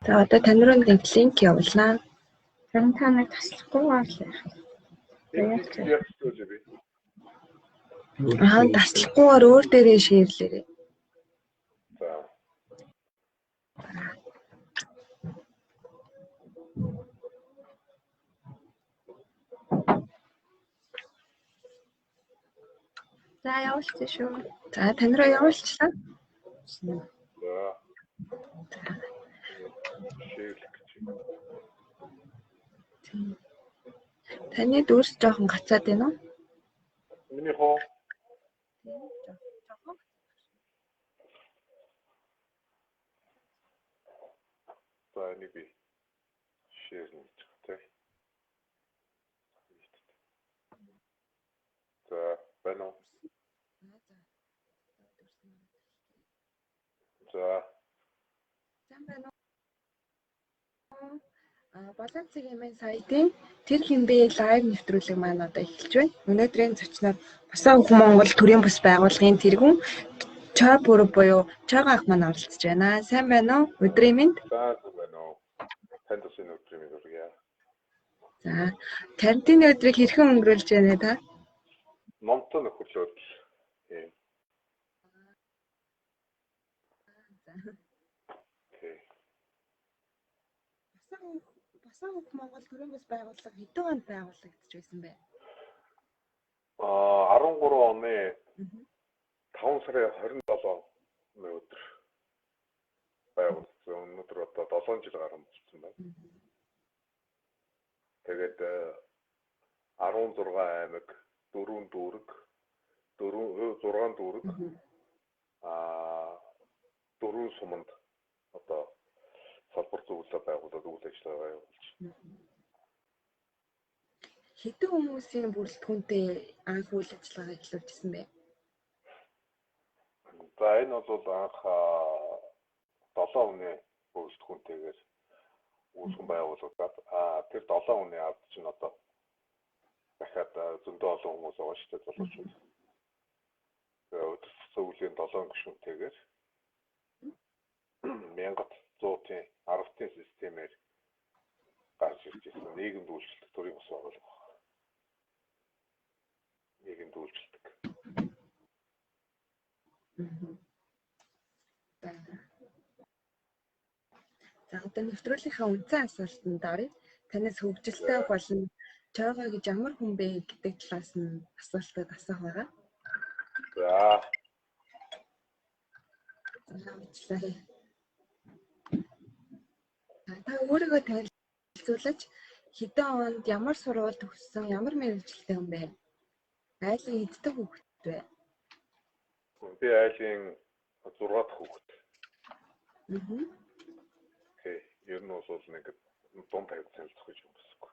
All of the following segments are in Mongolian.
За одоо тань руу нэг линк явуулнаа. Харин та нэг таслахгүйгээр л яах вэ? Яг ч яах вэ би? Аа, таслахгүйгээр өөр дээрээ шеэрлээрэй. За. За, явуулчих шүү. За, тань руу явуулчлаа. За. Шеэрлэх гэж. Таны дүрс жоохон гацаад байна уу? Миний хоо. Жоохон. За, энийг би шеэрнэ гэж байна тий. За, байна уу? За. Сайн байна уу? Болон цэгийн сайтын тэр хинбэ лайв нэвтрүүлэг маань одоо эхэлж байна. Өнөөдрийн зочноор Босоо Өхөн Монгол төрийн бус байгууллагын тэргүүн Чой бүрэ буюу Чойгоо ах маань оролцож байна. Сайн байна уу? Өдрийн мэнд. За, сайн байна уу? Танд бас энэ өдрийн мэнд хүргье. За, карантины өдрийг хэрхэн өнгөрүүлж байна та? Номтой нөхөрлөөд л юм. За. Тий. Босоо Өхөн Монгол төрийн бус байгууллага хэдэн онд байгуулагдаж байсан бэ? 13 оны 5 сарын 27-ны өдөр байгуулагдсан. Өнөөдөр одоо 7 жил гарan болсон байна. Тэгээд 16 аймаг, 4 дүүрэг, 4 6 дүүрэг, 4 суманд одоо салбар зөвлөлөө байгуулад үйл ажиллагаа явуулж. Хэдэн хүмүүсийн бүрэлдэхүүнтэй анх үйл ажиллагаа эхлүүлжсэн бэ? За, энэ бол анх 7 хүний бүрэлдэхүүнтэйгээр үүсгэн байгуулагдаад, тэр 7 хүний ард чинь одоо дахиад зөндөө олон хүмүүс байгаа шүү дээ, залуучууд. Тэгээ удирдах зөвлөлийн 7 гишүүнтэйгээр 1100-ийн 10-ын системээр гарч ирж ирсэн нийгэмд үйлчлдэг төрийн бус байгууллага байна. Нийгэмд үйлчлдэг. За, одоо нэвтрүүлгийнхаа үндсэн асуултанд оръё. Танаас хөгжилтэй болон Чойгоо гэж ямар хүн бэ гэдэг талаас нь асуултад асуух байгаа. За. За, та өөрийгөө танилцуулаач. Хэдэн онд ямар сургууль төгссөн, ямар мэргэжилтэй хүн бэ? Айлын хэдэн хүүхэд вэ? Би айлын 6 дахь хүүхэд. Тий, ер нь бол нэг дунд тавьд танилцах гэж юм басгүй.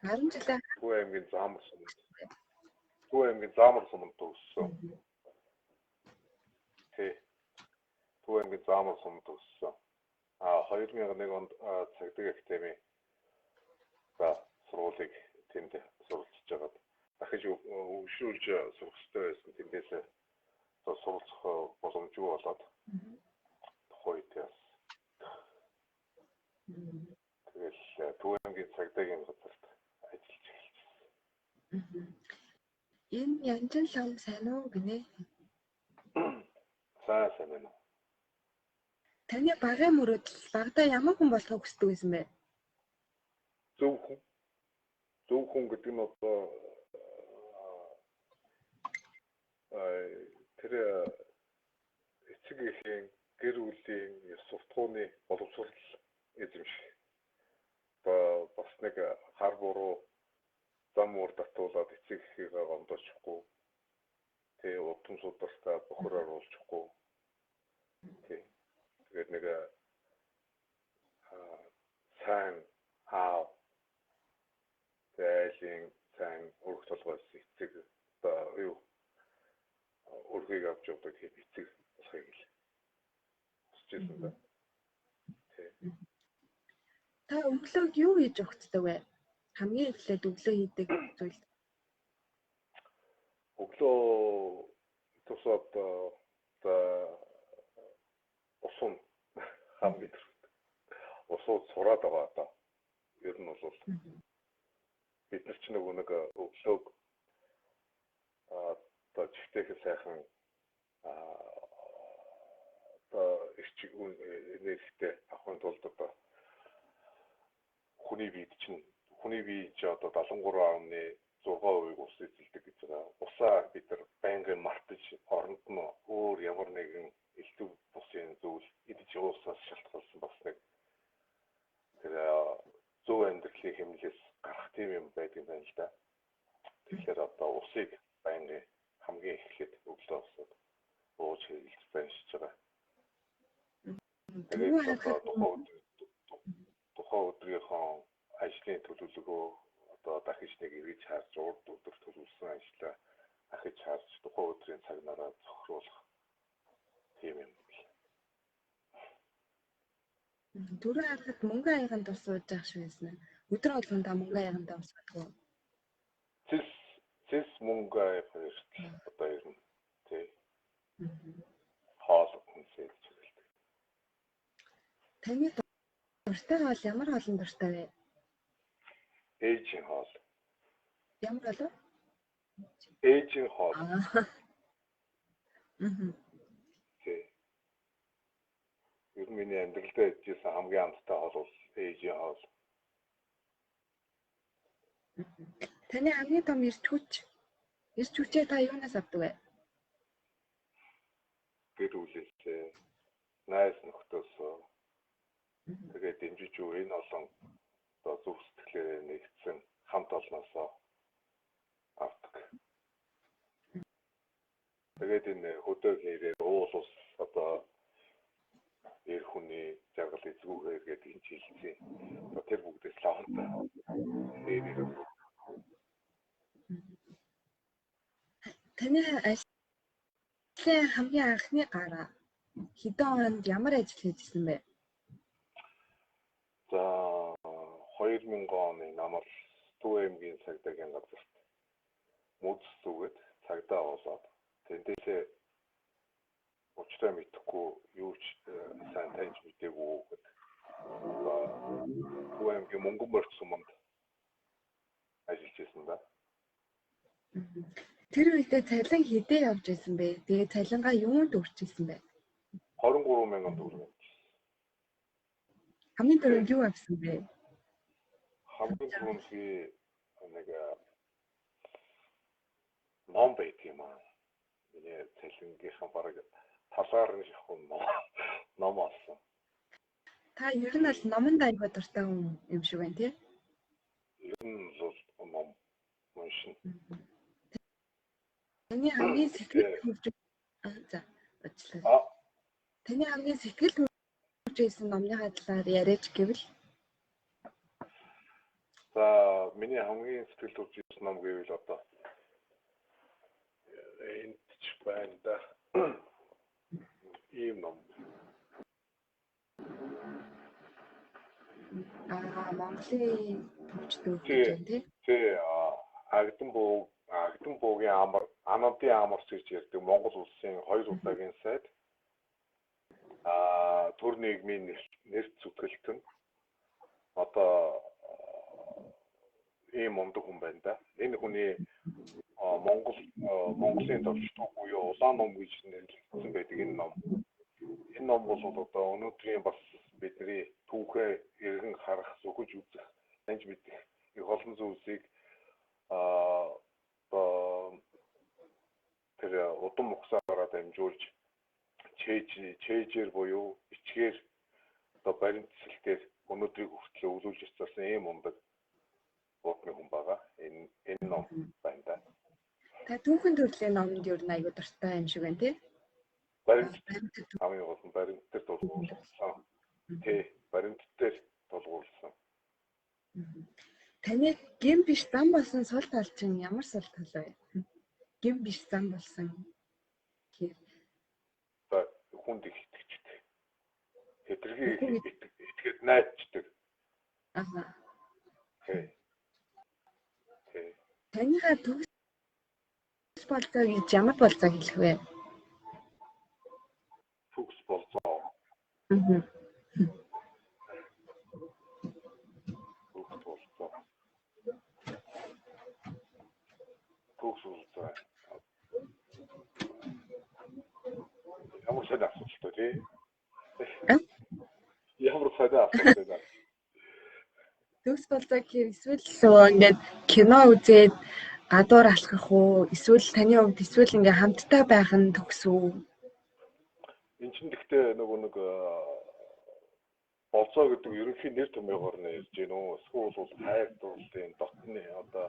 10 жилээ Төв аймгийн Заамар суманд. Төв аймгийн Заамар суманд төгссөн. Тий. Төв аймгийн Заамар суманд төгссөн. 2001 онд Цагдаг академи за сургуулийг тэнд суралцж байгаад дахиж хөгжүүлж сурах хэрэгтэй байсан. Тэндээс суралцах боломжгүй болоод тухайн үед бас тэгэл Төв аймгийн цагдаагийн газарт ажиллаж эхэлсэн. Энэ Янжин лам сайн уу гинэ? Сайн сайн байна. Таны багын мөрөөдөл, багадаа ямар хүн болохыг хүсдэг байсан бэ? Зөв хүн. Зөв хүн гэдэг нь одоо тэр эцэг эхийн гэр бүлийн ёс суртахууны боловсрол эзэмших. Одоо бас нэг хар буруу зам уур татуулаад эцэг эхийгээ гомдоочихгүй. Тэ, удам судартай бохор оруулчихгүй. Тэ. Тэгээд нэг сайн аав, айлын сайн өрх толгойс эцэг одоо юу өрхийг авч явдаг тийм эцэг болохыг л хүсэж байсан да. Тий. Та өглөөг юу хийж угтдаг вэ? Хамгийн эхлээд өглөө хийдэг зүйл. Өглөө тусаад ус уун Хамгийн түрүүнд ус ууж сураад байгаа одоо. Ер нь бол бид нар ч нөгөө нэг өглөөг одоо чихтэйхэн сайхан одоо эрч энергитэй авахын тулд одоо хүний биед чинь хүний бие чи одоо 73.6% ус эзэлдэг гэж байгаа. Усаа бид нар байнгын мартаж оронд нь өөр ямар нэгэн элдв бусын зүйл идэж уусаас шалтгаалсан бас нэг тэр зөв амьдралын хэмнэлээс гарах тийм юм байдаг юм байна л да. Тэгэхээр одоо усыг байнгын хамгийн эхлээд өглөө босоод ууж хэрэглэж байшиж байгаа. Тэгээд одоо тухайн өдрийнхөө ажлын төлөвлөгөө одоо дахиж нэг эргэж харж урд өдөр төлөвлөсөн ажлаа дахиж харж тухайн өдрийн цаг нараа зохируулах тийм юм бэл. Түрүү харахад мөнгө аяганд ус ууж байгаа шиг байсан. Өдөр болгон та мөнгө аяганд ус уудаг уу? Цэс мөнгө аяг эртэл одоо ер нь тий. Хоол хүнсээ гэж хэлдэг. Таны дуртай хоол ямар хоолнд дуртай вэ? Ээжийн хоол. Ямар хоол вэ? Ээжийн хоол. Тий. Ер нь миний амьдралдаа идчихсэн хамгийн амттай хоол бол ээжийн хоол. Таны хамгийн том эрч хүч. Эрч хүчээ та юунаас авдаг вэ? Гэр бүлээсээ, найз нөхдөсөө тэгээд дэмжиж юу энэ олон одоо зүрх сэтгэлээрээ нэгдсэн хамт олноосоо авдаг. Тэгээд энэ хөдөө хэрээр уул ус одоо эр хүний жаргал эзгүүгээр гэдэг энэ хэлсэн. Тэр бүгдээс лавнтай. Тэр Таны ажлын хамгийн анхны гараа хэдэн онд ямар ажил хийжсэн бэ? За 2000 оны намар Төв аймгийн цагдаагийн газарт мөдөс зүгээд цагдаа болоод тэндээсээ учраа мэдэхгүй юу ч сайн таньж мдээгүй гэдэг. Төв аймгийн мөнгөн морь суманд ажиллаж байсан да. Тэр үедээ цалин хэдээ явж байсан бэ? Тэгээ цалингаа юунд өрчилсөн бэ? 23 мянган төгрөг. Хамгийн түрүүнд юу авсан бэ? Хамгийн түрүүнд би нэг ном байт юм аа. Миний цалингийнхан бараг талаар нь шахуу ном олсон. Та ер нь бол номонд аягүй дуртай хүн юм шиг байна тий? Ер нь бол ном уншина. Таны хамгийн сэтгэл хөвж за уучлаарай. Таны хамгийн сэтгэл хөвж байсан номныхаа талаар яриач гэвэл за миний хамгийн сэтгэл хөвж байсан ном гэвэл одоо энд ч байна да. Ийм ном. Монголын төвчдөө гэж байна тий? Тий, Агдан буугийн амар, Анадын амарч гэж ярьдаг Монгол улсын хоёр удаагийн сайд. Төр нийгмийн нэр зүтгэлтэн одоо ийм мундаг хүн байна да. Энэ хүний Монголын товчдог буюу улаан ном гэж нэрлэгдсэн байдаг энэ ном. Энэ ном бол одоо өнөөдрийн бас бидний түүхээ эргэн харах, зүгэж үзэх, таньж мэдэх их олон зүйлсийг тэр удам ухсаараа дамжуулж чэйжээр буюу ичгээр одоо баримт цэлтээр өнөөдрийг хүртэл өвлүүлж ирсэн ийм мундаг буудны хүн байгаа. Энэ ном байна да. Та түүхэн төрлийн номонд ер нь аягүй дуртай юм шиг байна тий? Баримт хамгийн гол нь баримт дээр тулгуурласан. Тий, баримт дээр тулгуурласан. Таны гем биш зам болсон сул тал чинь ямар сул тал вэ? Гем биш зам болсон гэхээр хүнд их итгэждэг. Хэтэрхий итгээд найдчдаг. Аа. Тий. Тий. Таныхаа төгс болцоо гэж ямар болцоо хэлэх вэ? Төгс болцоо. Аа. Тий. Ямар сонио асуулт байна. Төгс болзоо гэхээр эсвэл нөгөө ингээд кино үзээд гадуур алхах уу? Эсвэл таны хувьд эсвэл ингээ хамтдаа байх нь төгс үү? Энд чинь гэхдээ нөгөө нэг болзоо гэдэг ерөнхий нэр томьёогоор нь ярьж гин үү? Эсвэл бол хайр дурлалын дотны одоо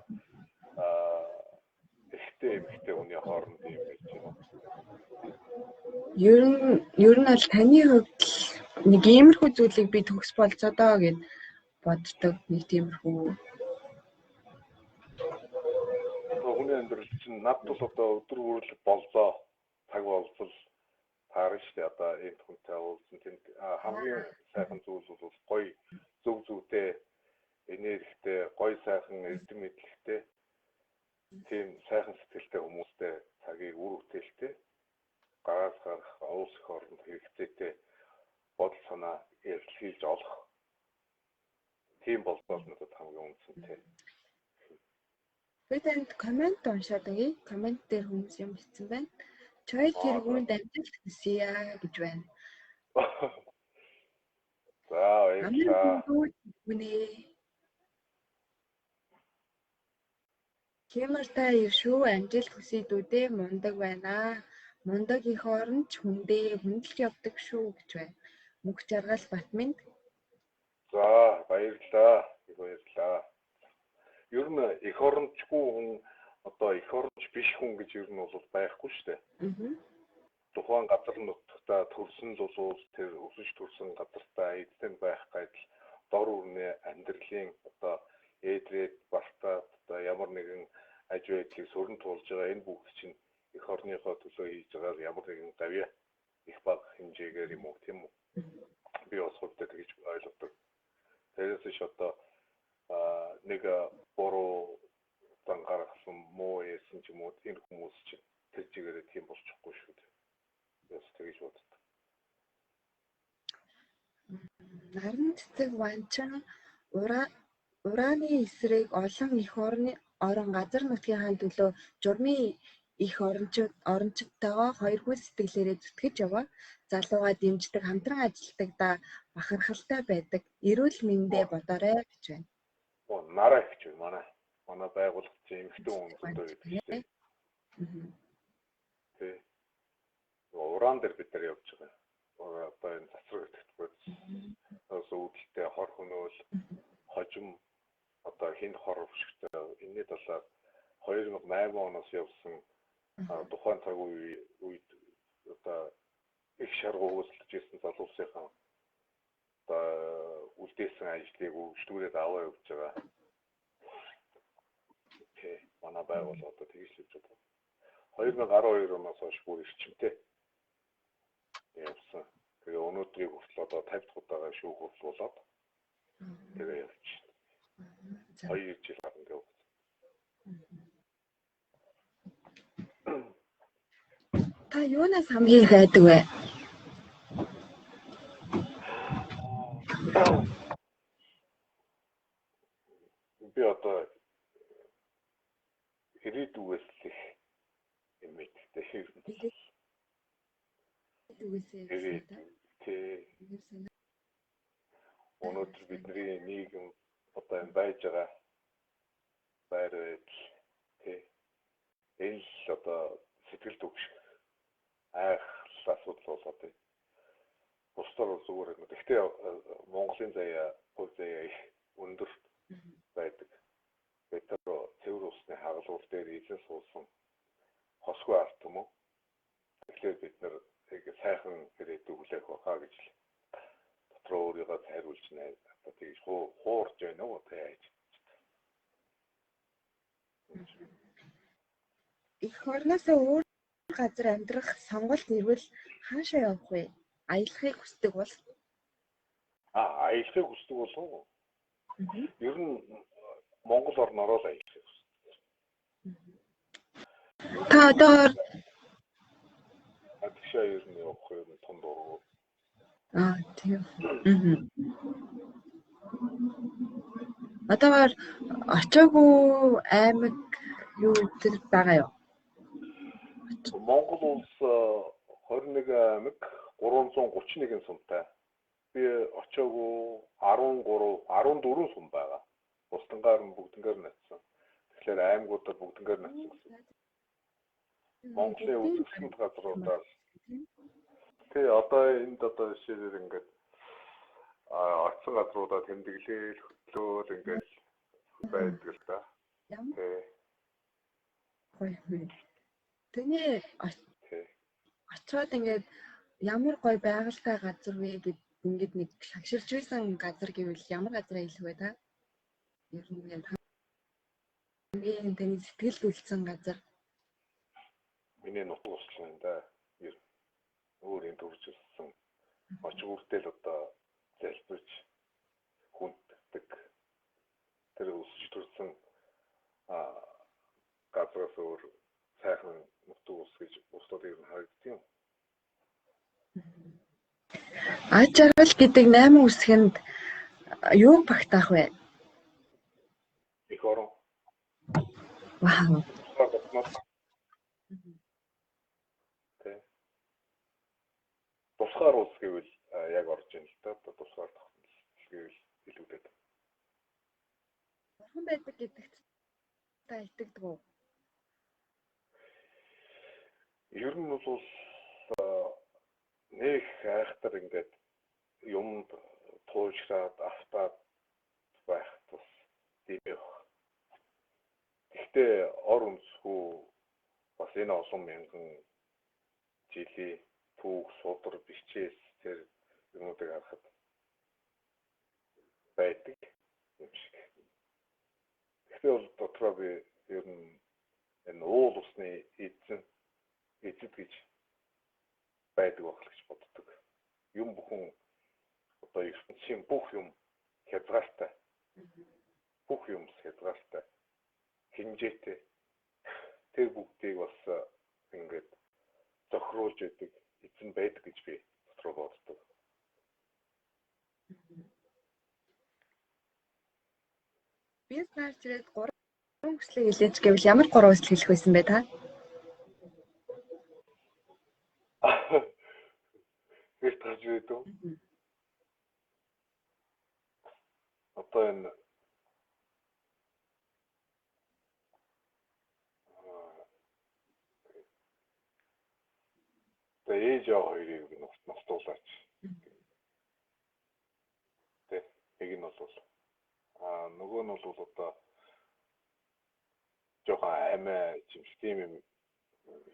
эрэгтэй эмэгтэй хүний хооронд юм ярьж гин үү? Ер нь бол таны хувьд нэг иймэрхүү зүйлийг би төгс болзоо доо гэд боддог нэг тиймэрхүү. Хүний амьдрал чинь над бол одоо өдөр бүр л болзоо, цаг болзол таарна шүү дээ. Одоо энэ хүнтэй уулзсан тэнд хамгийн сайхан зүйл бол гоё зөв зүйтэй, энергитэй, гоё сайхан эрдэм мэдлэгтэй, тийм сайхан сэтгэлтэй хүмүүстэй цагийг үр бүтээлтэй гараас гарах улс их оронд хэрэгцээтэй бодол санаа ярилцж олох тийм болзоо надад хамгийн үндсэнтэй. Би танд коммент уншаад өгье. Коммент дээр хүмүүс юм бичсэн байна. Чой тэргүүнд амжилт хүсье гэж байна. За баярлалаа. Хэмэртай ир шүү, амжилт хүсье дүүдээ, мундаг байна. Мундаг их орон ч хүндээ хүндэлж явдаг шүү гэж байна. Мөнх жаргал Батминд. За баярлалаа. Их баярлалаа. Ер нь эх орончгүй хүн одоо эх оронч биш хүн гэж ер нь бол байхгүй шүү дээ. Тухайн газар нутагтаа төрсөн л бол тэр өсөж төрсөн газартаа эзэн байх гайдал дор өрнөө амьдралын одоо ээдрээд бартаад одоо ямар нэгэн аж байдлыг сөрөн туулж байгаа энэ бүгд чинь эх орныхоо төлөө хийж байгаа ямар нэгэн гавья их бага хэмжээгээр юм уу тийм үү? Би бас хувьдаа тэгж ойлгодог. Тэрээс биш одоо нэг буруу зан гаргасан муу яасан ч юм уу энэ хүмүүс чинь тэр чигээрээ тийм болчихгүй шүү дээ. Бас тэгж боддог. Наран цэцэг ванчин ураны эсрэг олон эх орон газар нутгийнхаа төлөө журмын их орончдтойгоо хоёргүй сэтгэлээрээ зүтгэж яваа. Залуугаа дэмждэг, хамтран ажилладаг да бахархалтай байдаг. Эрүүл мэндээ бодоорой гэж байна. Нараа их ч манай байгууллага чинь эмэгтэй хүн зөндөө гэдэг шүү дээ. Тий. Уран дээр бид нар явж байгаа. Одоо энэ цацраг итгэхгүй. Ус үүдэлтэй хор хөнөөл хожим одоо хин хор өшгтэй энэний талаар 2008 оноос явсан тухайн цаг үед одоо их шаргуу хөөцөлдөж ирсэн залуусынхаа одоо үлдээсэн ажлыг өргөжлүүлээд аваа явж байгаа. Тий, манай байгууллага одоо тэгж л явж байгаа. 2012 оноос хойш бүр эрчимтэй явсан. Тэгээ өнөөдрийг хүртэл одоо 50 дахь удаага шүүх хурлуулад тэгээ явж байна. 2 жил гарan явсан. Та юунаас хамгийн их айдаг вэ? Би одоо ирээдүгээс л их юм мэддэг. Ирээдүгээс. Тий. Өнөөдөр бидний нийгэм одоо энэ байж байгаа байр байдал тий. Энэ л одоо сэтгэл түгших айх асуудал болоод байна. Бусдаар бол зүгээр юм. Гэхдээ Монголын заяа, хувь заяа их өндөр байдаг. Бид нар цэвэр усны хагалуур дээр эзэн суусан хосгүй арт юм уу? Тэгэхээр бид нар сайхан ирээдүй хүлээх байхаа гэж л дотроо өөрийгөө цайруулж нэ. Одоо тэгж хуурж байна уу тэ яаж. Эх орноосоо өөр газар амьдрах сонголт ирвэл хаашаа явах вэ? Аялахыг хүсдэг бол? Аялахыг хүсдэг болов уу? Ер нь Монгол орнороо л аялахыг хүсдэг. Та одоогоор Адгшаа ер нь явах юм том дургу. Тийм. Одоогоор очоогүй аймаг юу тэр байгаа юу? Монгол улс 21 аймаг, 331 сумтай. Би очоогүй 13 14 сум байгаа. Бусдангаар нь бүгднгээр нь очсон. Тэгэхээр аймагуудаар бүгднгээр нь очсон гэсэн. Монголын үзэсгэлэнт газруудаар тий одоо энд одоо жишээлбэл ингээд очсон газруудаа тэмдэглээл хөтлөөл ингээд байдаг л да. Тий. Гоё юм. Тэний очоод ингээд ямар гоё байгальтай газар вэ гэд ингээд нэг шагширч байсан газар гэвэл ямар газараа хэлэх вэ та? Ер нь ингээд хамгийн таны сэтгэлд үлдсэн газар. Миний нутаг услан да. Ер өөр энэ төрж өссөн очих үртэл одоо залбирч хүнддэг тэр өсөж төрсэн газраас өөр сайхан нутаг ус гэж бусдад ер нь харагддаг юм. Аж аргал гэдэг 8 үсгэнд юуг багтаах вэ? Их орон. Вау. Тэ. Тусгаар улс гэвэл яг орж ийн л да. Тусгаар тогтнол гэвэл илүүдэд. Бурхан байдаг гэдэгт та итгэдэг үү? Ер нь бол нэг айхтар ингээд юмд туушраад автаад байх тус дэмэх. Гэхдээ ор өнцгүү бас энэ олон мянган жилийн түүх, судар, бичээс тэр юмнуудыг харахад байдаг юм шиг. Гэхдээ бол дотроо би ер нь энэ уул усны эзэн эзэд гэж байдаг байх л гэж боддог. Юм бүхэн одоо ертөнцийн бүх юм хязгаартай. Бүх юм хязгаартай. Хэмжээтэй. Тэр бүгдийг бас ингээд зохируулж өгдөг эзэн байдаг гэж би дотроо боддог. Бид гарч ирээд 3 хүслийг хэлээч гэвэл ямар 3 хүсэл хэлэх байсан бэ та? Гэрт гарч ирээд үү? Одоо энэ ээж аав хоёрыг би нустуулаач. Тэ, нэг нь бол нөгөө нь бол одоо жоохон амиа чимшиг тийм юм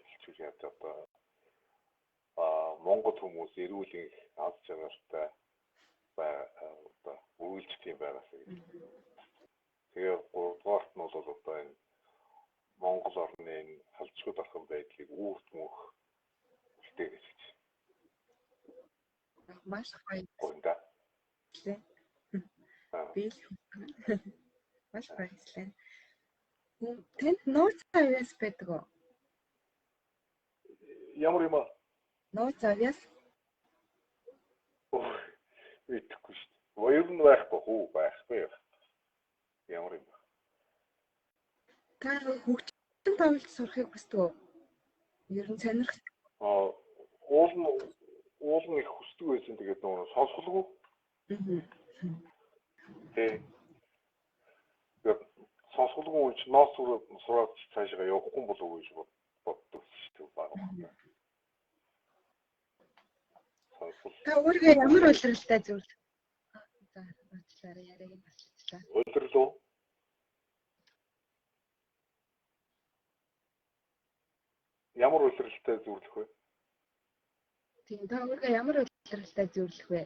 хэлчих яа одоо Монгол хүмүүс эрүүл энх аз жаргалтай одоо үргэлж тийм байгаасаа гэж. Тэгээ гуравдугаарт нь бол одоо энэ Монгол орны энэ халжгүй дархан байдлыг үүрт мөнх үлдээгэж гэж. Маш гоё. Гоё да. Би л маш гоё хэлсэн. Тэнд нууц авьяас байдаг уу? Ямар юм аа? Нууц авьяас? Мэдэхгүй шүү дээ. Ер нь байхгүй хүү байхгүй. Ямар юм бэ? Та хөгжим тоглож сурахыг хүсдэг үү? Ер нь сонирхол. Уул нь их хүсдэг байсан. Тэгээд нөгөө сонсголгүй. Тэ. Тэгээд сонсголгүй хүн чинь нууц сураад цаашаа явахгүй болов уу гэж боддог шүү дээ баг. Та өөрийгөө ямар улиралтай зөвлөх? За, уучлаарай, яриаг нь баслаа. Улирал уу? Ямар улиралтай зөвлөх вэ? Тийм, та өөрийгөө ямар улиралтай зөвлөх вэ?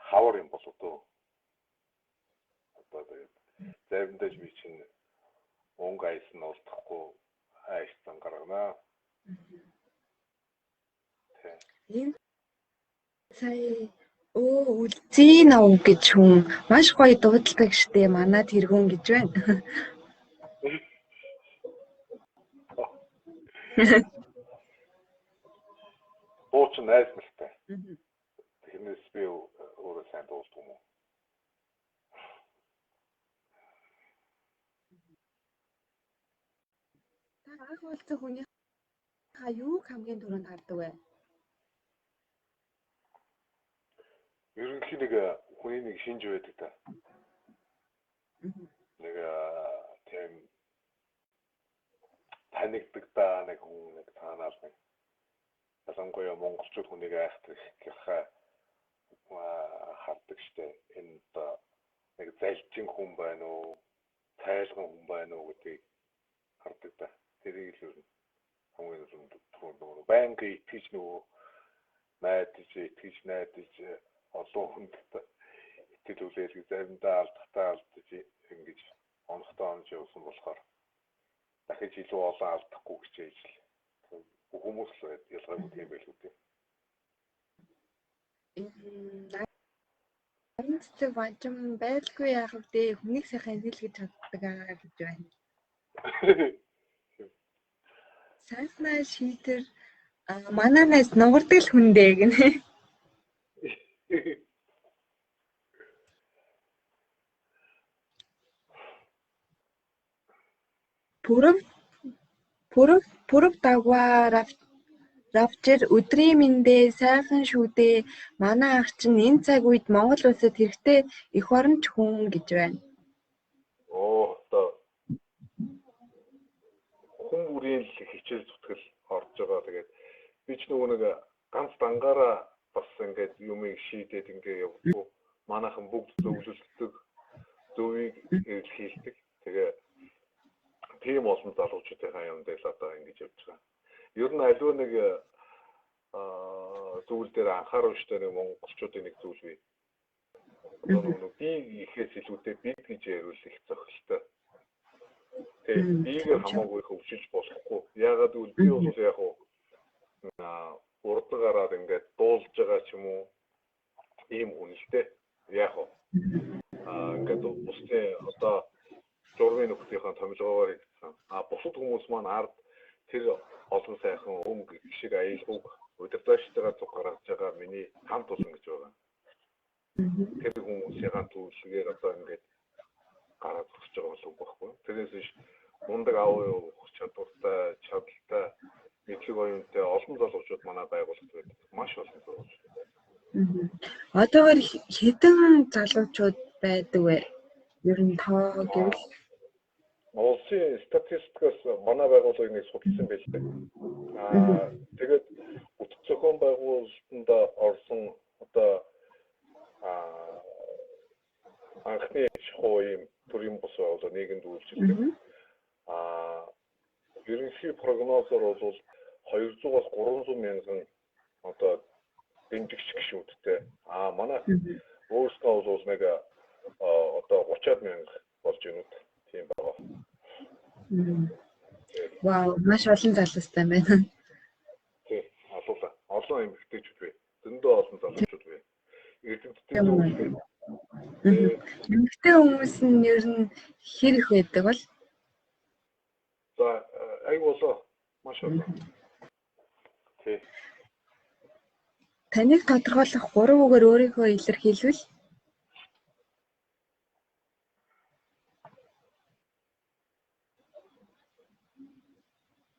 Хавар юм болов дөө. Одоо тэгээд заримдаа би чинь өнгө аяс нь олдохгүй айстан гаргана. Энэ сая үлзий нов гэж хүн маш гоё дуудалдаг штэ манай тэргүүн гэж байна. Дуу чинь найз нартай. Тэрнээс би өөрөө сайн дуулдаг юм уу? анх уулзсан хүнийхээ юуг хамгийн түрүүнд хардаг вэ? Ерөнхий нэг хүний нэг шинж байдаг та. Нэг тийм танигдаг да нэг хүн нэг таанаар нэг ялангуяа монголчууд хүнийг айхтар их хардаг штэ. Энэ одоо нэг залжин хүн байна уу, цайлган хүн байна уу гэдгийг хардаг да. Тэрийг л ер нь хамгийн түрүүнд нөгөө байнгын итгэж нөгөө найдаж, итгэж найдаж олон хүнд итгэл хүлээлэг заримдаа алдахтаа алдаж ингэж онохдоо онж явсан болохоор дахиж илүү олон алдахгүй хичээж л бүх хүмүүс л ялгаагүй тийм байлгүй дээ. Наран цэцэг важим байлгүй яах вэ? Хүнийг сайхан нийлгэж чаддаг аа гэж байна. Сайхнаа шийтэр манай найз нугардаг л хүн дээ гинэ. Пүрэв пүрэв пүрэв дагваа равчир өдрийн мэндээ сайхан шүү дээ. Манай ах чинь энэ цаг үед Монгол улсад хэрэгтэй эх оронч хүн гэж байна. Оо одоо хүн бүрийн л хичээл зүтгэл орж байгаа. Тэгээд би ч нөгөө нэг ганц дангаараа бас ингээд юмыг шийдээд ингээд явахгүй. Манайхан бүгд зөвлөлддөг, зөвийг эрэлхийлдэг. Тэгээ тийм олон залуучуудынхаа юм дээр л одоо ингэж явж байгаа. Ер нь аливаа нэг зүйл дээр анхаарал штэ нэг монголчуудын нэг зүйл бий. Одоо нөгөө би ихээс илүүтэй бид гэж яриул их зохилтой. Тэгээ биегээр хамаагүй их өвчилж болохгүй. Яагаад гэвэл би бол яг урд гараад ингээд дуулж байгаа ч юм уу ийм хүн л дээ. Яг уу ингээд бусдын одоо журмын нөхдийнхээ томилгоогоор хийгдсэн. А бусад хүмүүс маань ард тэр олон сайхан өнгө шиг аялгауг удирдагчтайгаа цуг гаргаж байгаа миний хамт олон гэж байгаа. Тэр хүмүүсийн төлөвлөгөөр одоо ингээд гараад зогсож байгаа болов байхгүй. Тэрнээс биш мундаг аав уух чадвартай, чадaltaй, мэдлэг оюунтай олон залуучууд манай байгууллагад байдаг. Маш олон залуучууд. Одоогор хэдэн залуучууд байдаг вэ? Ер нь тоо гэвэл улсын статистикаас манай байгууллагыг нэг судалсан байлээ. Аа тэгээд үтц зохион байгуулалтанд орсон одоо анхны шахуу ийм төрийн бус байгууллага нийгэмд үйлчилдэг. Аа ерөнхий прогнозоор бол 200-аас 300 мянган одоо дэмжигч гишүүдтэй. Аа манай өөрсдөө бол нэг одоо 30-аад мянга болж байна уу тийм байгаа. Вау, маш олон залуустай байна. Тий, олуулаа. Олон эмэгтэйчүүд бий. Зөндөө олон залуучууд бий. Эрдэмтдийн зөвлөгөө. Эмэгтэй хүмүүс нь ер нь хэр их байдаг бол? За, аяг болоо. Маш олон. Тий. Таныг тодорхойлох 3 үгээр өөрийгөө илэрхийлвэл?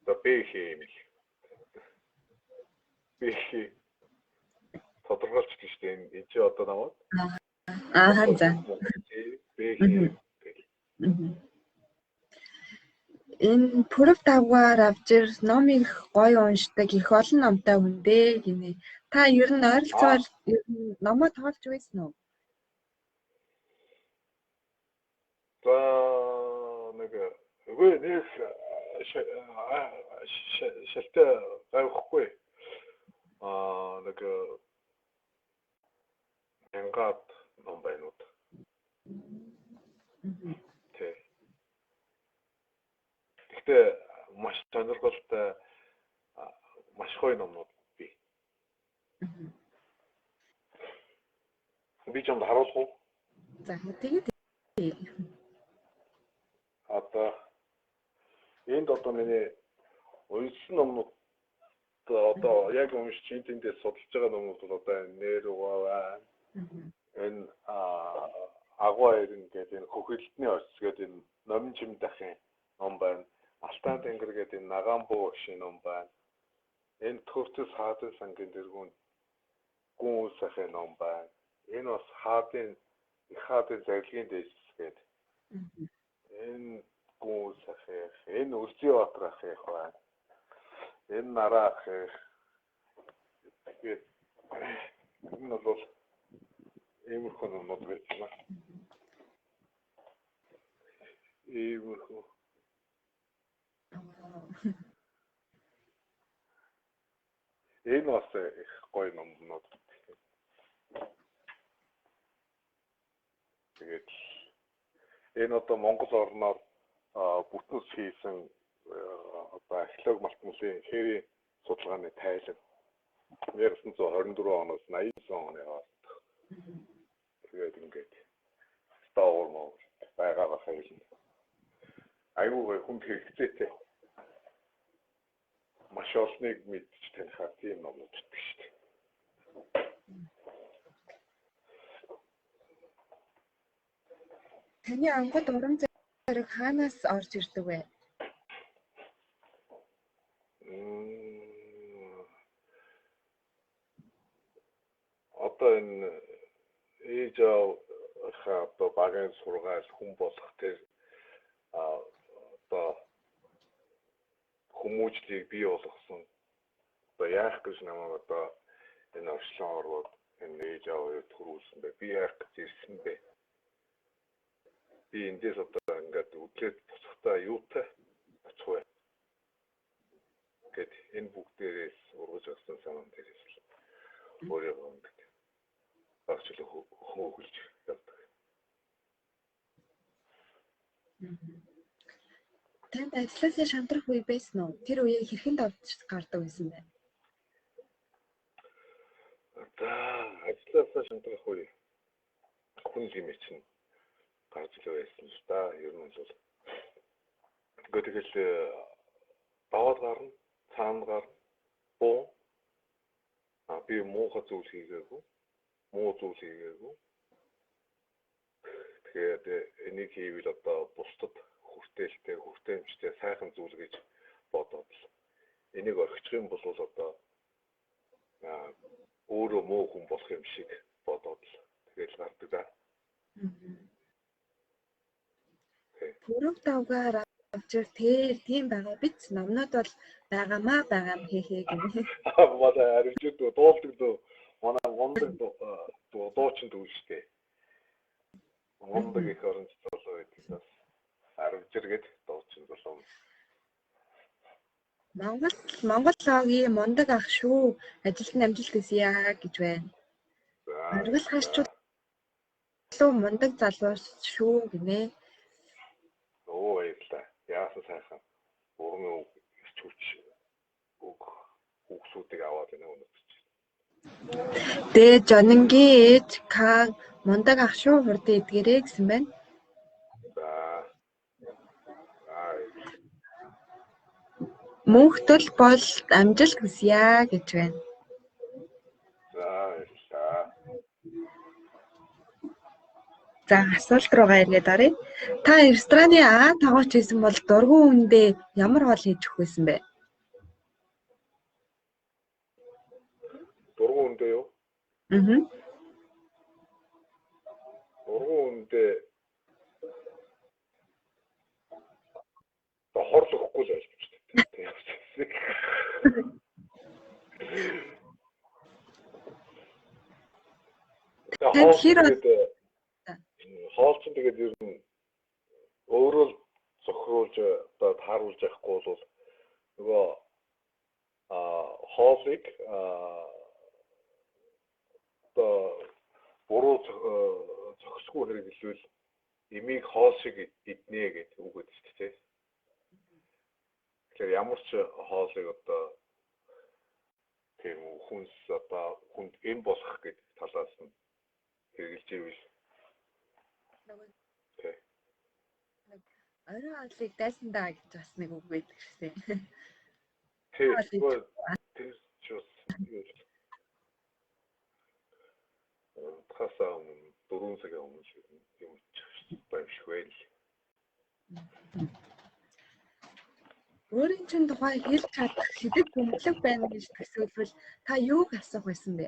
За би юм л. Би тодорхойлчихлоо шүү дээ. Энэ чи одоо намайг. Аа за. Би Энэ Пүрэв давгаар авжир ном их гоё уншдаг их олон номтой хүн дээ гинэ. Та ер нь ойролцоогоор ер нь номоо тоолж байсан уу? За нэг үгүй нэг шалтай гайвахгүй. Аа нэг мянгаад ном байна уу? Тий. Гэхдээ маш сонирхолтой маш гоё номнууд бий. Би чамд харуулах уу? За тэгээд одоо энд одоо миний уншсан номнууд одоо яг уншиж энд тэндээс судалж байгаа номнууд бол одоо нэр угаа байна. Энэ агуу эрен гэдэг энэ хөхөлтний орц гэдэг энэ номин чим дахын ном байна. Алтан тэнгэр гэдэг энэ нагаан буу багшийн ном байна. Энэ Төрцөс хаадын сангийн дэргүүн гүн үс ахын ном байна. Энэ бас хаадын их хаадын зарилгын дээжс гэдэг. Энэ гүн үс ахын, энэ Үлзий Баатар ахын байна. Энэ Нараа ахын. Тэгээд энэ бол иймэрхүү номнууд байсан. Иймэрхүү. Энэ бас их гоё номнууд. Тэгээд энэ одоо Монгол орноор бүтэнс хийсэн одоо археологи малтмалын хээрийн судалгааны тайлан 1924 оноос 89 оны хооронд. Тэгээд ингээд стоор мó байгаа бахаа юм. Айгүй гоё хүнд хэрэгцээтэй. Маш олныг мэдчих танихаар тийм номнууд өгдөг шүү дээ. Таны ангууд урам зориг хаанаас орж ирдэг вэ? Одоо энэ ээж аавынхаа одоо багийн сургаал хүн болох тэр одоо хүмүүжлийг бий болгосон. Одоо яах гэж намайг одоо энэ орчлон орвоод энэ ээж аав хоёр төрүүлсэн бэ? Би яах гэж ирсэн бэ? Би эндээс одоо ингээд үдлээд буцахдаа юутай очих вэ? Гэт энэ бүгдээрээс ургаж авсан санаан дээрээс л өөрийгөө ингээд багчлах хөөхөлж явдаг. Танд ажлаасаа шантрах үе байсан уу? Тэр үеийг хэрхэн давж гардаг байсан бэ? За, ажлаасаа шантрах үе хүн юм чинь гарч л байсан л да. Ер нь бол ингээд тэгэл даваад гарна, цаана гарна, буу. А би муухай зүйл хийгээгүй, муу зүйл хийгээгүй. Тэгээд энийг хийвэл одоо бусдад хүртээлтэй, хүртээмжтэй сайхан зүйл гэж бодоод л энийг орхичих юм бол одоо өөрөө муу хүн болох юм шиг бодоод л тэгэл гардаг да. Пүрэв давгаар авчир тэр тийм байгаа биз, номнод бол байгаамаа байгаа юм хээ гэнэ. Манай аривчд дуулдаг дөө манай мундаг дуучин дүү штэ. Мундаг их оронч залуу байдаг бас аривчир гэд дуучин залуу. Монгол логийн мундаг ах шүү. Ажилд нь амжилт хүсье гэж байна. Оргил харчулуу мундаг залуу шүү гинэ. Оо баярлалаа. Яасан сайхан урмын үг, эрч хүч үг үгсүүдийг аваад байна өнөөдөр. Дэ Жонингийн ээж Кан мундаг ах шүү, хурдан эдгээрэй гэсэн байна. За. Мөнхтөл бол амжилт хүсье гэж байна. За баярлалаа. За асуулт руугаа эргээд оръё. Та рестораны А тогооч байсан бол дургүй хүндээ ямар хоол хийж өгөх байсан бэ? Дургүй хүндээ юу? Аа. Дургүй хүндээ хорлох өгөхгүй л байж байна. Танд хэр хоол чинь тэгээд ер нь өөрөө л зохируулж одоо тааруулж явахгүй бол нөгөө хоолыг одоо буруу зохисгүй хэрэглэвэл эмийг хоол шиг иднэ гэдэг үг гэдэг шүү дээ. Тэгэхээр ямар ч хоолыг одоо тийм хүнс одоо хүнд эм болох гэдэг талаас нь хэрэгжилж ивэл орой хоолыг дайсандаа гэж бас нэг үг байдаг шээ. Тийм. Тэр ч бас хасаа 4 цагийн өмнө юм ичих юм шиг байл. Өөрийн чинь тухай хэлж чадах шидэт бөмбөлөг байна гэж төсөөлвөл та юуг асуух байсан бэ?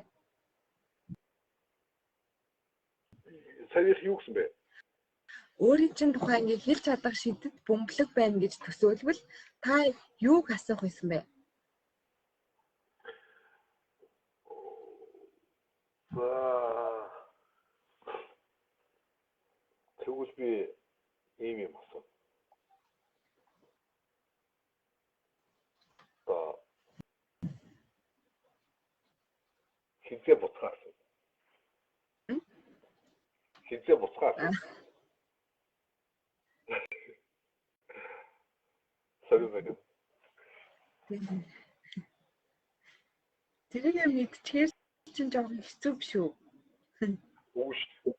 Саяхан юу гэсэн бэ? Өөрийн чинь тухай ингээ хэлж чадах шидэт бөмбөлөг байна гэж төсөөлвөл та юуг асуух байсан бэ? За, тэгвэл би ийм юм асууя. Одоо хэзээ буцахаар асууя. Хэзээ буцахаар. Савь байна. Тэрийг мэдчихээр чинь жоохон хэцүү биш үү? Үгүй шүү дээ.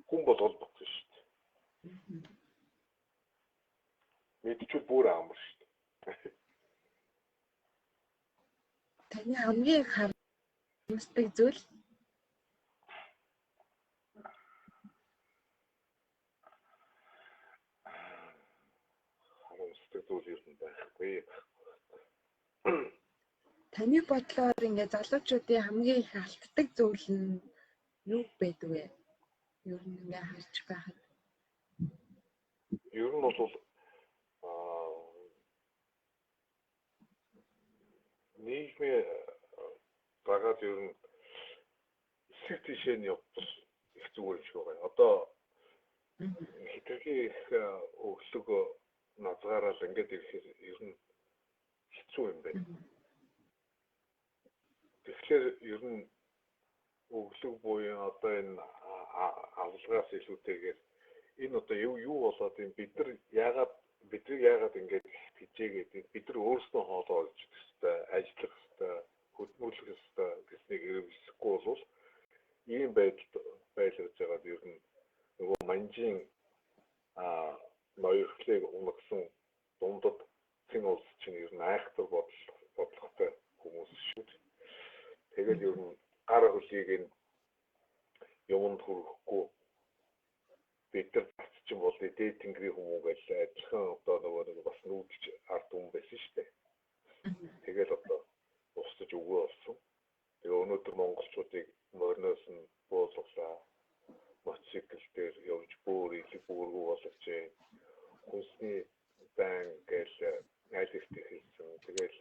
Хүн болгол буцсан шүү дээ. Мэдчихвэл бүр амар шүү дээ. Таны хамгийн их харамсдаг зүйл? Харамсдаг зүйл ер нь байхгүй. Таны бодлоор ингээ залуучуудын хамгийн их алддаг зүйл нь юу байдаг вэ? Ер нь ингээ харж байхад. Ер нь бол нийгмийн дагаад ер нь эсрэг тишээ нь явбал их зүгээр юм шиг байгаа. Одоо хэтэрхий их өглөг назгаараал ингээд ирэхээр ер нь хэцүү юм байна. Тэгэхээр ер нь өглөг буюу одоо энэ авалгаас илүүтэйгээр энэ одоо юу болоод юм, бид нар яагаад бидрийг яагаад ингэж хичээгээд бид нар өөрснөө хоолоо олж идэх ёстой, ажиллах ёстой, хөдөлмөрлөх ёстой гэснийг эргэлзэхгүй болвол ийм байдалд байлгаж байгаад ер нь нөгөө манжийн ноёрхлыг унгасан дундад цэн улс чинь ер нь айхтар бодлоготой хүмүүс шүү дээ. Тэгэл ер нь гар хөлийг нь юмд хүрэхгүй бид нар чинь бол дээд тэнгэрийн хүмүүн гэж адилхан одоо нөгөө нэг бас нүүдэлч ард түмэн байсан шүү дээ. Тэгэл одоо устж үгүй болсон. Тэгээ өнөөдөр монголчуудыг мориноос нь буулгалаа. Мотоцикл дээр явж бөөр илэг бөөргүү болгож जैन. Хүнсний зайн гээл айл ихт эхэлсэн. Тэгэл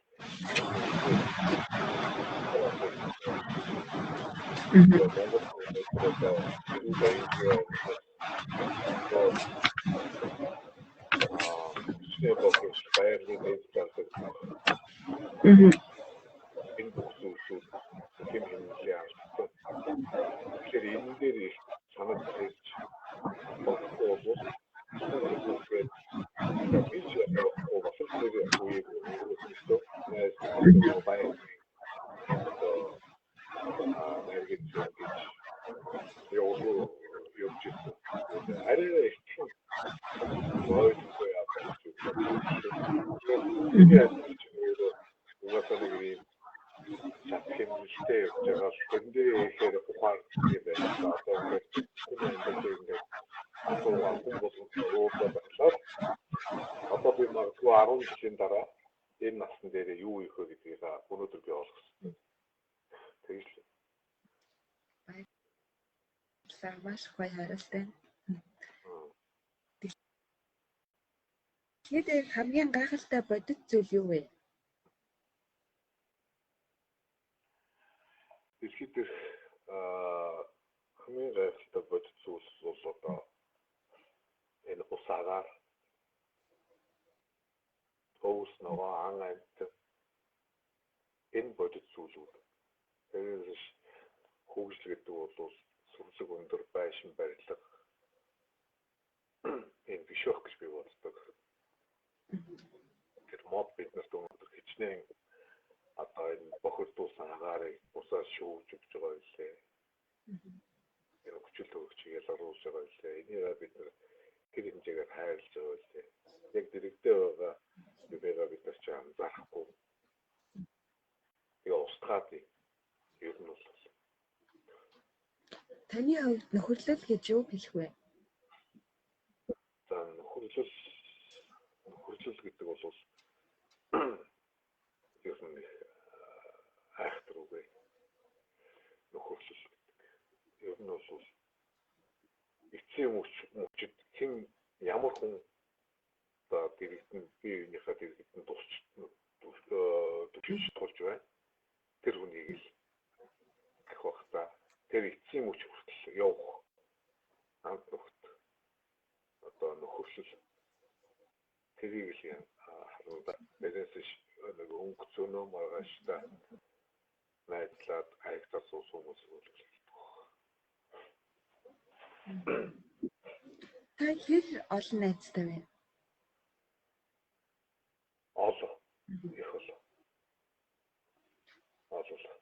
Монгол одоо энэ бүх зүйлсүүд хэм хэмнэлээ алдсан. Тэгэхээр энэ дээр их санаж хэлж болохгүй бол би ч бас л тэр үеийг өнгөрөөсөн найз баяр одоо наргиж гэж явуулуу явж ирсэн. Арай их ойлгохгүй яагаад гэж угаасаа нэг юм чат хэмнэлтэй явж байгаа л тэрэн дээр ихээр ухаан юм байна. Одоо ингээд хүн амьдрал ингээд асуугаа хүн болгон уулзаад байхлаар одоо би магадгүй 10 жилийн дараа энэ насн дээр юу хийх вэ гэдгийг өнөөдөр би олгосон. Тэгж л. Баярлалаа. Маш их гоё хариултаа. Дэлхийд хамгийн гайхалтай бодит зүйл юу вэ? Дэлхийд дээрх хамгийн гайхалтай бодит зүйл бол одоо энэ ус агаар, өвс ногоо, ан амьтан энэ бодит зүйлүүд. Тэрээс хөгжил гэдэг бол сүрлэг өндөр байшин барилга энэ биш байх гэж би боддог. Тэр мод биднэрт өнөөдөр хичнээн одоо энэ бохирдуулсан агаарыг бусаас шүүж өгч байгаа үлээ. Энэ хүчил төрөгчийг ялгаруулж байгаа үлээ. Энийг бид нар тэр хэмжээгээр хайрлаж байгаа үлээ. Яг дэрэгдээ байгаа юмгаа бид нар ч анзаарахгүй. Тэгээ устгаад ер нь бол. Таны хувьд нөхөрлөл гэж юу хэлэх вэ? За, нөхөрлөл гэдэг бол нь бол эцсийн мөчид хэн ямар хүн одоо дэрэгдэн бие биенийхээ дэрэгдэн тусч тулж байна. Тэр хүнийг л гэх бах та. Тэр эцсийн мөч хүртэл явах ант нөхд одоо нөхөрлөл тэрийг л харна. Тэрнээс нэг өнгө зөнөө маргааштай найзлаад хаягдаад суусан хүмүүс бол хэлдэг. Та хэр олон найзтай вэ? Олон. Их олон. Олон.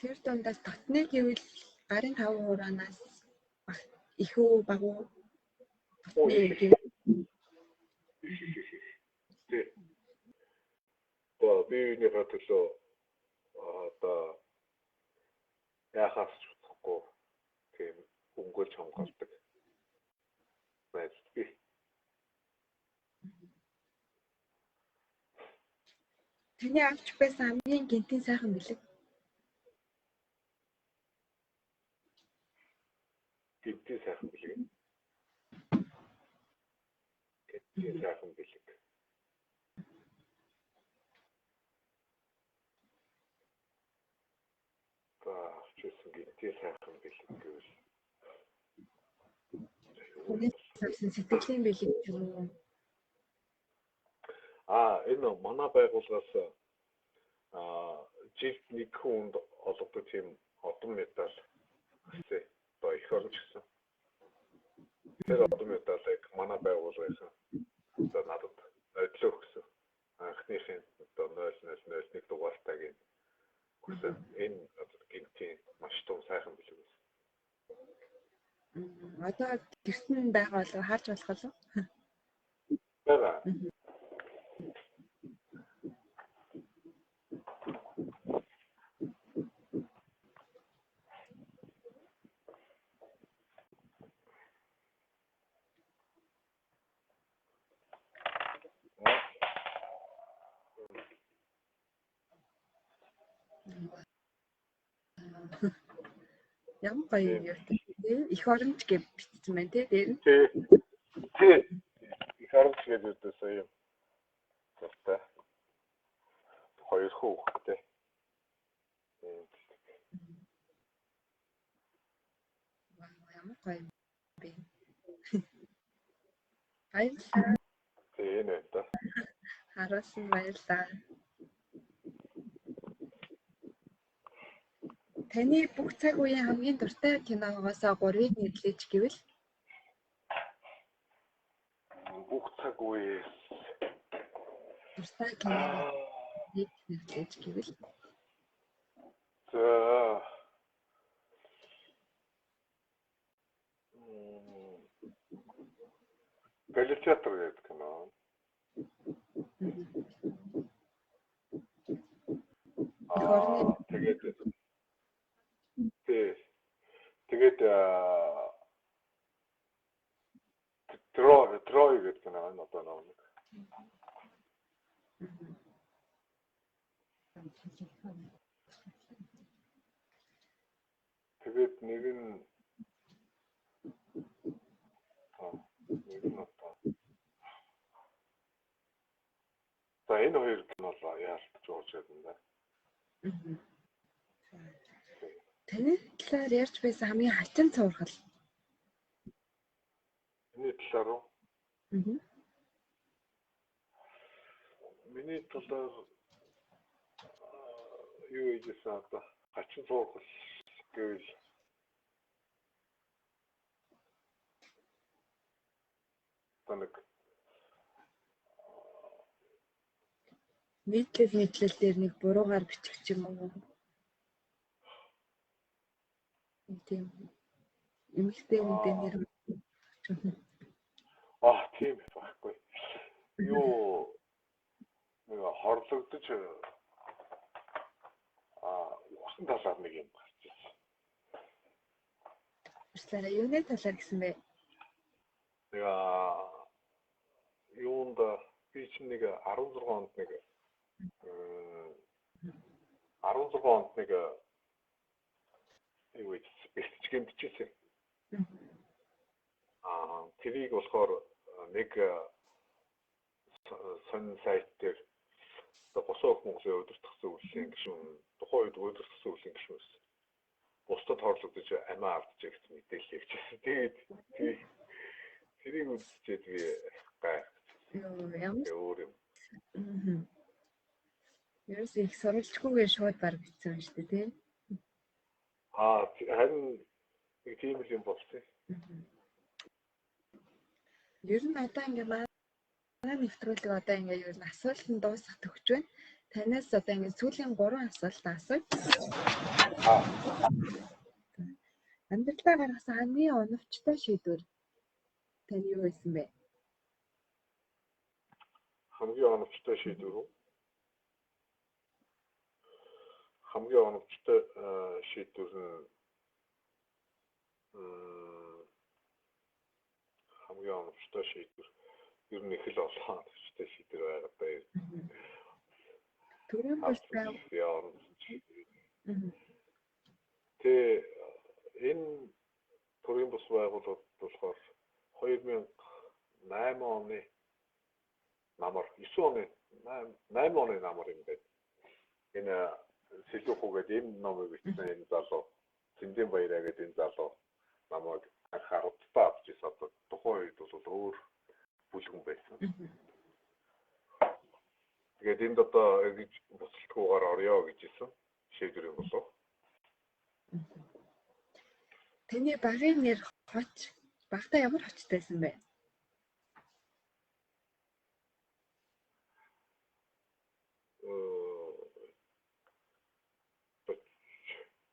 Тэр дундаас татны гэвэл гарын 5 хураанаас их үү бага уу? Татны гэвэл Тий. Одоо бие биенийхээ төлөө одоо яхаас ч утгагүй тийм өнгөлж хамгаалдаг найз би. Таны авч байсан хамгийн гэнтийн сайхан бэлэг? Гэнтийн сайхан бэлэг. Гэнтийн сайхан бэлэг. За авч байсан гэнтийн сайхан бэлэг гэвэл Хүнээс авсан сэтгэлийн бэлэг юм уу? Энэ манай байгууллагаас жилд нэг хүнд олгодог тийм одон медаль гэсэн. Одоо эх орон ч гэсэн. Тэр одон медалийг манай байгууллагын одоо надад нодлоо өгсөн. Анхныхын одоо 0001 дугаартайг өгсөн. Энэ одоо гинтийн маш том сайхан бэлэг байсан. Одоо гэрт нь байгаа болов харж болох болов? Байгаа. Ямар гоё юм юу те? Эх оронч гэж бичсэн байна те дээр нь. Тий. Тий. Эх оронч гэж үдээсэн юм. Завтай. Хоёр хүүхэдтэй. Ямар гоё юм бэ? Баярлалаа. Тий, энэ да. Харуулсан баярлалаа. Таны бүх цаг үеийн хамгийн дуртай киногоос 3-ыг нэрлэж гэвэл? Бүх цаг үеэс дуртай киног нэрлэж гэвэл? За. Гладиатор гэдэг кино. Тэгээд тий. Тэгээд Трой гэдэг кино байна одоо нэг. Тэгээд нэг нь одоо за энэ хоёр кино бол яалтч ууж байна да. Таны талаар ярьж байсан хамгийн хачин цуврал? Миний талаар уу? Миний талаар юу хийжсэн одоо хачин цуврал гэвэл одоо нэг нийтлэл дээр нэг буруугаар бичих ч юм уу? Тийм. Эмэгтэй хүнтэй нэр. Тийм байхгүй. Юу нэг хорлогдож үхсэн талаар нэг юм гарч ирсэн. Уучлаарай, юуны талаар гэсэн бэ? Нэг юунд би чинь нэг 16 онд нэг 16 онд нэг юу гэж бэлтгэж гэмтэж бичижсэн. Тэрийг болохоор нэг сонин сайт дээр одоо Босоо Өх Монголын удирдах зөвлөлийн гишүүн, тухайн үед удирдах зөвлөлийн гишүүн байсан. Бусдад хорлогдож амиа алдчихжээ гэсэн мэдээлэл явчихсан. Тэгээд тэрийг үзчихэд би гайхчихсан. Ямар өөр юм. Ерөөс их сурвалжгүйгээр шууд баг бичсэн юм шүү дээ, тий? Харин нэг тийм л юм болсон. Ер нь одоо ингээ манай нэвтрүүлэг одоо ингээ ер нь асуулт нь дуусах төгч байна. Танаас одоо ингээ сүүлийн 3 асуулт асууя. Амьдралдаа гаргасан хамгийн оновчтой шийдвэр тань юу байсан бэ? Хамгийн оновчтой шийдвэр үү? Хамгийн оновчтой шийдвэр нь хамгийн оновчтой шийдвэр ер нь их л олон оновчтой шийдвэр байгаа даа. Төрийн бус байв. Тэ энэ төрийн бус байгууллагууд болохоор 2008 оны намар 9 оны 8 оны намар юм байна. Энэ Сэлүүхүү гэдэг энэ номыг бичсэн энэ залуу Цэндэн Баяраа гэдэг энэ залуу намайг анх 10-таа авч ирсэн. Одоо тухайн үед бол өөр бүлгэн байсан. Тэгээд энд одоо ингэж буцалтгүйгээр орё гэж хэлсэн. Шийдвэрийн болов. Таны багын нэр Хоч. Багтаа ямар хочтой байсан бэ?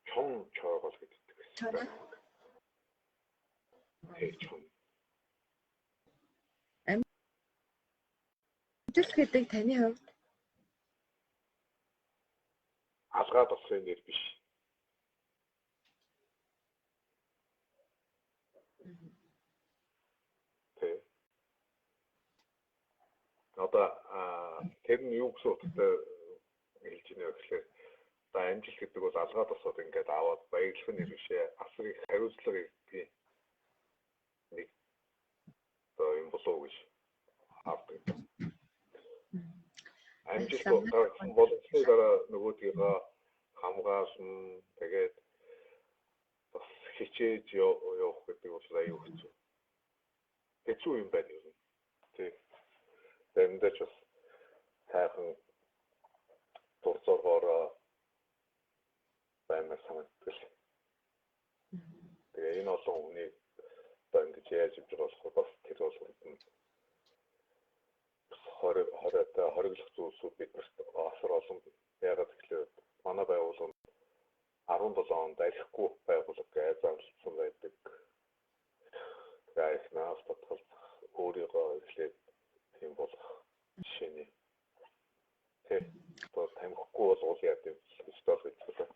Чон чойгол гэдэг байсан. Чон. Амжилт гэдэг таны хувьд алгаад болохын нэр биш. Тэ. Одоо тэр нь юу гэсэн утгатай хэлж байна вэ гэхээр одоо амжилт гэдэг бол алгаад босоод ингээд аваад баярлах нэр биш ээ. Асар их хариуцлага гэдгийг нэг одоо юм болов уу гэж авдаг. Амжилт гаргасан боловсны дараа нөгөөдгийгөө хамгаална. Тэгээд бас хичээж явах гэдэг бол аюу хэцүү. Хэцүү юм байна ер нь. Тий. Заримдаа ч бас сайхан дур зоргоороо баймар санагддаг. Тэгээ энэ олон хүнийг одоо ингэж яаж явж байгаа болохоор бас тэр болгонд нь хоройтой хориглох зүйлсүүд биднэрт асар олон. Яагаад гэвэл манай байгууллага 17 онд архихгүй байгууллага гэж зарлагдсан байдаг. Тэгээ архинаас татгалзах, өөрийгөө эхлээд тийм болох жишээний. Тэ. Одоо тамхигүй болвол яа гэв гэж ойлгож байна.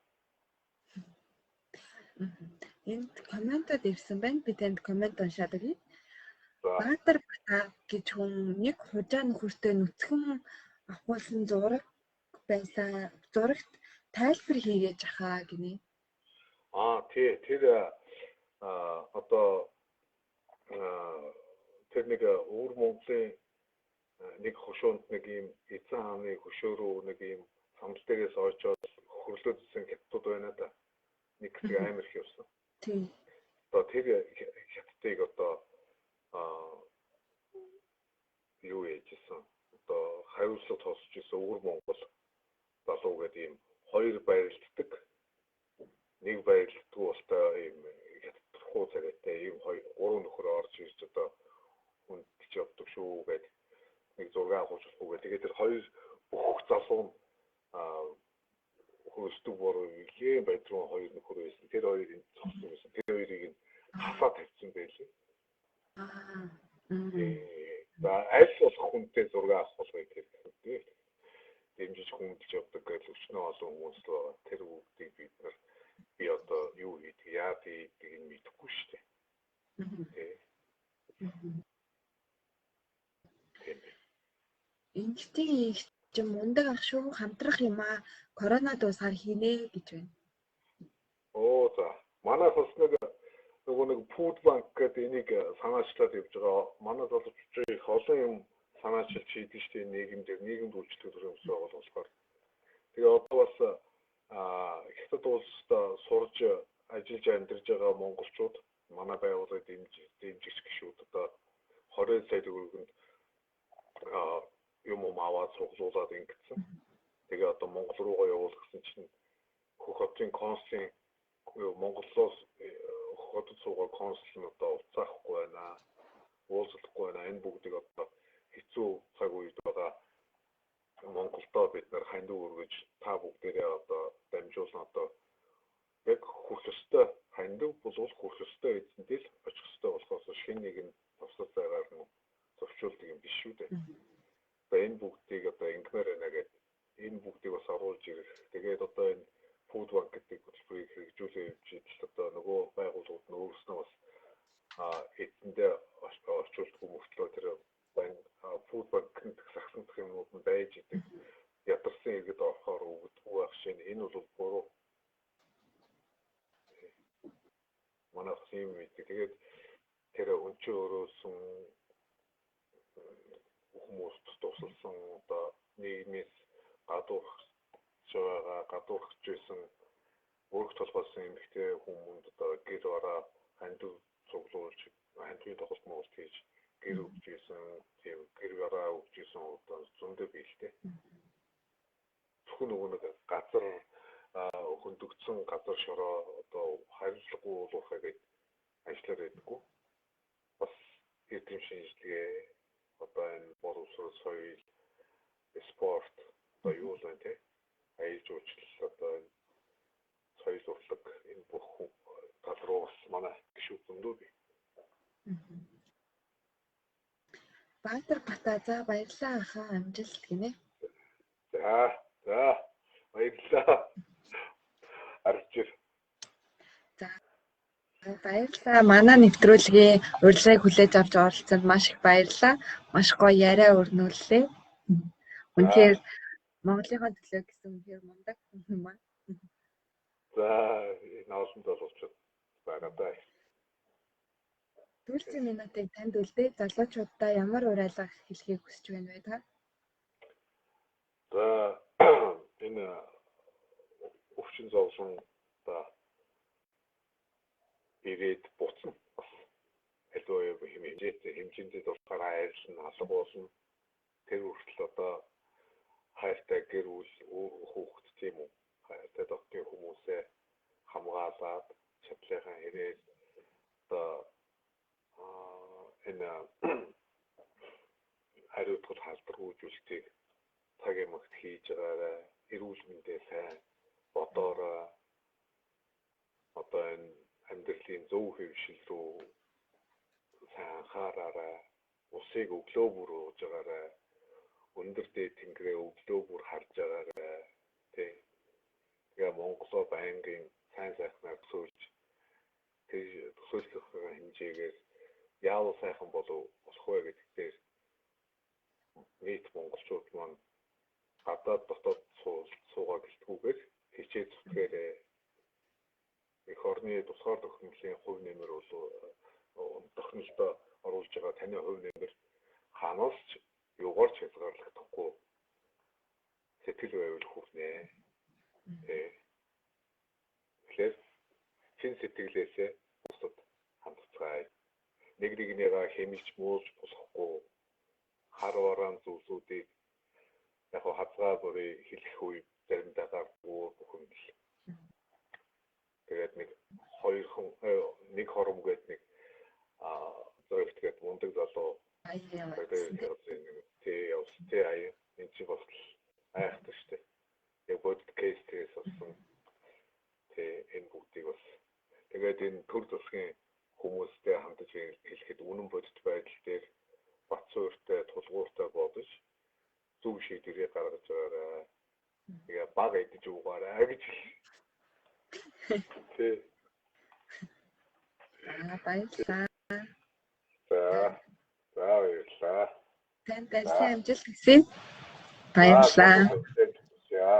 Энд комментод ирсэн байна. Би танд коммент уншаад өгье. Баатар Бата гэж хүн нэг хужаа нөхөртэй нүцгэн авахулсан зураг байсан. Зурагт тайлбар хийгээч ахаа гинэ. Тий. Тэр одоо тэр нэг өвөр Монголын нэг хошуунд нэг ийм эзэн хааны хөшөө рүү нэг ийм сандал дээрээс ойчоод хөрлөөдсөн хятадууд байна да. Нэг хэсэг амар их явсан. Тий. Одоо тэр хятадыг одоо юу яжсэн одоо хариуцлага тооцож исэн өвөр Монгол залуу гэдэг ийм хоёр байрлалдаг, нэг байрлалдгүй болтой ийм хятадхуу царайтай ийм хоёр гурван нөхөр орж ирж одоо хүндэлж явдаг шүү гэд нэг зураг авах болохгүй гэ. Тэгээд тэр хоёр бүх залуу нь хөрсдөг бороо ихэн байдруу хоёр нөхөр байсан. Тэр хоёрыг зогссон байсан. Тэр хоёрыг нь хасаа тавьсан байлээ. За аль болох хүнтэй зураг авах болгоё тэр гэдэг. Дэмжиж хүндэлж явдаг гэж өчнөө олон хүмүүс л байгаа. Тэр бүгдийг бид нар би одоо юу хийдэг, яа хийдэг нь мэдэхгүй шүү дээ. Тэ. Ингэтийн их чинь мундаг ах шүү, хамтрах юм аа. Корона дуусгаар хийнэ гэж байна. Оо за. Манайх бас нэг Нөгөө нэг food bank гэдэг энийг санаачлаад явж байгаа. Манай залуучууд их олон юм санаачилж хийдэг шүү дээ нийгэм дээр, нийгэмд үйлчлэх төрлийн төсөө байгуул болохоор. Тэгээ одоо бас Хятад улсад сурж ажиллаж амьдарч байгаа монголчууд манай байгууллагыг дэмжигч гишүүд одоо 20 сая төгрөгөнд юм аваад цуглуулад ингэсэн. Тэгээ одоо Монгол руугаа явуулах гэсэн чинь Хөх хотын консулын Монголоос Хөх хотод суугаа консул нь одоо уцаахгүй байна. Уулзахгүй байна. Энэ бүгдийг одоо хэцүү цаг үед байгаа Монголдоо бид нар хандив өргөж та бүгдээрээ одоо дамжуулна, одоо яг хүрх ёстой хандив болвол хүрх ёстой эзэндээ л очих ёстой болохоос шинэ нэг нь товсрол зайгаар нь зөрчүүлдэг юм биш шүү дээ. Одоо энэ бүгдийг одоо ингэмээр байна гэдэг энэ бүгдийг бас оруулж ирэх. Тэгээд одоо энэ food bank гэдэг хөтөлбөрийг хэрэгжүүлээ явж идэл одоо нөгөө байгууллагууд нь өөрснөө бас эзэндээ очуулдаггүй мөртлөө тэр food bank-ын сагсан юмнууд нь байж идэг. Ядарсан иргэд орохоор өгдөггүй байх шин энэ бол буруу. Манай бас юм мэддэг. Тэгээд тэр өнчөө өрөөсөн хүмүүст тусалсан одоо нийгмээс гадуурхаж байгаа, гадуурхаж байсан өөрөх толгойсон эмэгтэй хүмүүнд одоо гэр бараа хандив цуглуулж хандивын тоглолт моголт хийж гэр өгч ийсэн, тийм гэр бараа өгч ийсэн одоо зөндөө бий л дээ. Зөвхөн нөгөө нэг газар хөндөгдсөн газар шороо одоо хариуцлагагүй уулуурхай гэж ажиллаар байдаггүй. Бас эрдэм шинжилгээ, одоо энэ боловсрол, соёл, спорт одоо юу л байна те. Аялал жуулчлал, одоо энэ соёл урлаг энэ бүх тал руу бас манай гишүүд зөндөө бий. Баатар Бата, за баярлалаа ахаа, амжилт гинэ. За, за баярлалаа. Арчир. За баярлалаа. Манай нэвтрүүлгийн урилгыг хүлээж авч оролцсонд маш их баярлалаа. Маш гоё яриа өрнүүллээ. Үнэхээр Монголынхаа төлөө гэсэн үнэхээр мундаг хүн юм аа. За энэ олон залуучууд байгаа даа. Сүүлийн минутыг танд үлдээ. Залуучуудаа ямар уриалга хэлэхийг хүсэж байна вэ та? За энэ өвчин зовлон одоо ирээд буцна. Бас аливаа хэмжээтэй хэмжээндээ болохоор хайрлна, алга болно. Тэр хүртэл одоо хайртай гэр бүл, хүүхэд тийм үү? Хайртай дотны хүмүүсээ хамгаалаад чадлынхаа хэрээр одоо энэ хариуцгал халдваргүйжүүлэлтийг цаг ямагт хийж байгаарай. Эрүүл мэндээ сайн бодоорой. Одоо энэ амьдралын зөв хэвшил рүү сайн анхаараарай. Усыг өглөө бүр ууж байгаарай. Өндөр дээд тэнгэрээ өглөө бүр харж байгаарай. Тэ. Тэгээ Монголоо байнгын сайн сайхнаар төсөөлж тэр төсөөлөх хэмжээгээр яавал сайхан болох вэ гэдэг дээр нийт монголчууд маань гадаад дотоод суугаа гэлтгүүгээр хичээл зүтгээрэй. Эх орны тусгаар тогтнолын хувь нэмэр бол тохинолдоо оруулж байгаа таны хувь нэмэр хаанаас ч юугаар ч хязгаарлагдахгүй сэтгэл байвал хүрнэ. Тэгэхээр чин сэтгэлээсээ бусдад хандцгаая. Нэг нэгнийгээ хэмилж муулж болохгүй хар вараан зүйлсүүдийг яг хазгаа бүрийг хэлэх үе заримдаа гардгүй бүхэнд л. Тэгээд нэг хоёрхан нэг хором гээд нэг зөрөгт гээд мундаг залуу тий явс тий аяа энэ чинь бас айхтар штэ. Яг бодит кейс тэгээс болсон. Тий энэ бүгдийг бас тэгээд энэ төр засгийн хүмүүстэй хандаж хэлэхэд үнэн бодит байдал дээр бат суурьтай тулгууртай бодож зөв шийдвэрийг гаргаж байгаарай. Тэгээ баг идэж уугаарай гэж. Тий. За баярлалаа. За. За баярлалаа. Танд сайн амжилт хүсье. Баярлалаа. За.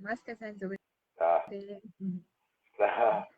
Маска сайн зүгээ. За. За.